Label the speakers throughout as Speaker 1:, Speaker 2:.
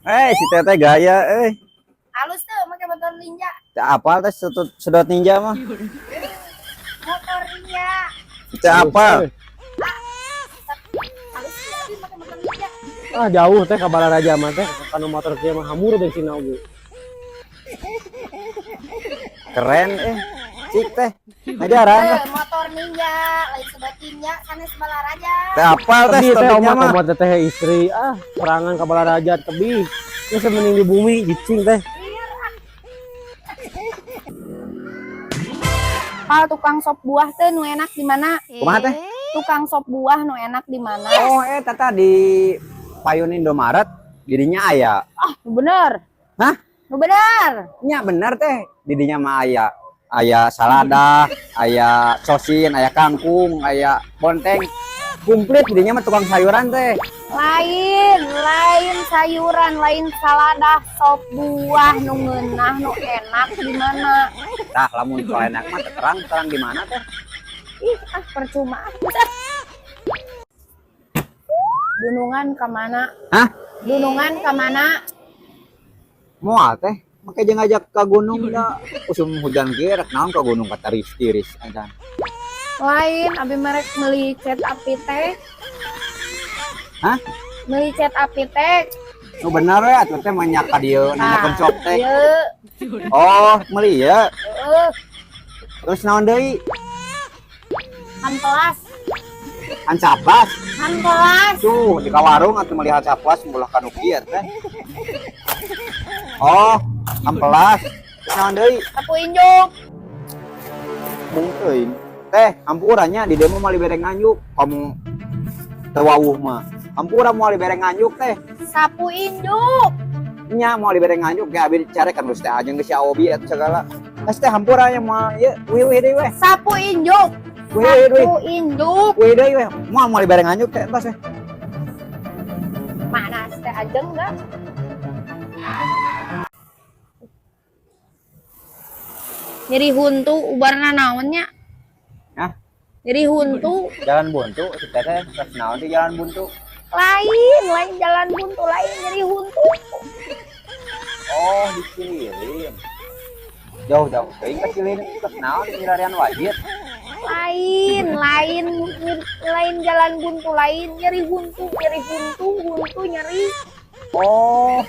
Speaker 1: Si teteh gaya eh.
Speaker 2: Halus tuh make motor ninja.
Speaker 1: Teu apal teh sedot, sedot ninja mah.
Speaker 2: Motor ninja.
Speaker 1: Teu apal.
Speaker 2: Halus tuh abi make motor ninja.
Speaker 3: Ah, jauh teh ka Balaraja mah teh kana motor kieu mah hamur bensin oge.
Speaker 1: Keren eh. Cik teh. Ngajaran
Speaker 2: Eh,
Speaker 1: lah.
Speaker 2: motor ninja, lain sedot ninja, sanes Balaraja.
Speaker 1: Teu apal teh
Speaker 3: Tebih
Speaker 1: sedot
Speaker 3: teh
Speaker 1: ninja
Speaker 3: omat
Speaker 1: mah.
Speaker 3: omat teh istri ah serangan ka Balaraja tebih. Geus mending di bumi cicing teh.
Speaker 2: Pal, tukang sop buah teh nu enak di mana?
Speaker 1: Kumaha teh?
Speaker 2: Tukang sop buah nu enak di mana?
Speaker 1: Oh, tata di payun Indomaret didinya aya.
Speaker 2: Ah, nu bener.
Speaker 1: Hah?
Speaker 2: Nu bener.
Speaker 1: Nya bener teh, didinya mah aya. Aya salada, aya sosin, aya kangkung, aya bonteng. Komplit didinya mah tukang sayuran teh.
Speaker 2: Lain, lain sayuran, lain salada, sop buah nu ngeunah nu enak di mana?
Speaker 1: Tah, lamun soal enak mah terang terang di mana teh?
Speaker 2: Ih, ah percuma. Gunungan ka mana?
Speaker 1: Hah?
Speaker 2: Gunungan ka mana?
Speaker 1: Moal teh, make jeung ngajak ka gunung da. Usum hujan kieu rek naon ka gunung ka tiris-tiris acan.
Speaker 2: Lain, abi merek meuli cat api teh.
Speaker 1: Hah?
Speaker 2: Meuli cat api teh.
Speaker 1: Nu bener we atuh teh mah nyak ka dieu nanyakeun sop teh.
Speaker 2: Ieu.
Speaker 1: Oh, meuli ya.
Speaker 2: Heeh,
Speaker 1: Terus naon deui?
Speaker 2: Hampelas.
Speaker 1: Hansaplas.
Speaker 2: Hampelas.
Speaker 1: Tuh, di ka warung atuh meuli hansaplas mulah ka nu kieu teh. Oh, hampelas. Terus naon deui?
Speaker 2: Sapu injuk.
Speaker 1: Mung teuing. Teh, hampura nya di demo moal dibere nganjuk. Kamu teu wawuh mah. Hampura moal dibere nganjuk teh.
Speaker 2: Sapu injuk.
Speaker 1: Nya moal dibere nganjuk ge abi dicarekan geus teh aja geus si Aobi atuh segala. Geus teh hampura nya moal ieu wih wih deui weh.
Speaker 2: Sapu injuk.
Speaker 1: Wih wih deui.
Speaker 2: Sapu injuk.
Speaker 1: Wih deui weh. Moal moal dibere nganjuk teh entos weh.
Speaker 2: Mana teh ajeng enggak? Nyeri huntu ubarna naon nya?
Speaker 1: Hah?
Speaker 2: Nyeri huntu.
Speaker 1: Jalan buntu si teteh terus naon di jalan buntu?
Speaker 2: Lain, lain jalan buntu, lain nyeri huntu.
Speaker 1: Oh, di Cililin. Jauh-jauh teuing ka Cililin terus naon di larian wajib.
Speaker 2: Lain, lain, lain jalan buntu, lain nyeri huntu, nyeri huntu, huntu nyeri.
Speaker 1: Oh.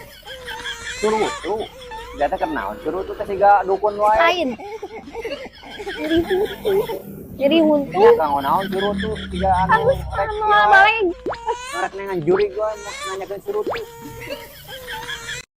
Speaker 1: Surutu. Jatah keur naon? Surutu teh siga dukun wae.
Speaker 2: Lain. Nyeri huntu. Nyeri huntu.
Speaker 1: Nya kanggo naon surutu siga anu
Speaker 2: Agus
Speaker 1: rek
Speaker 2: anu balik.
Speaker 1: rek nengan juri gua nanyakeun surutu.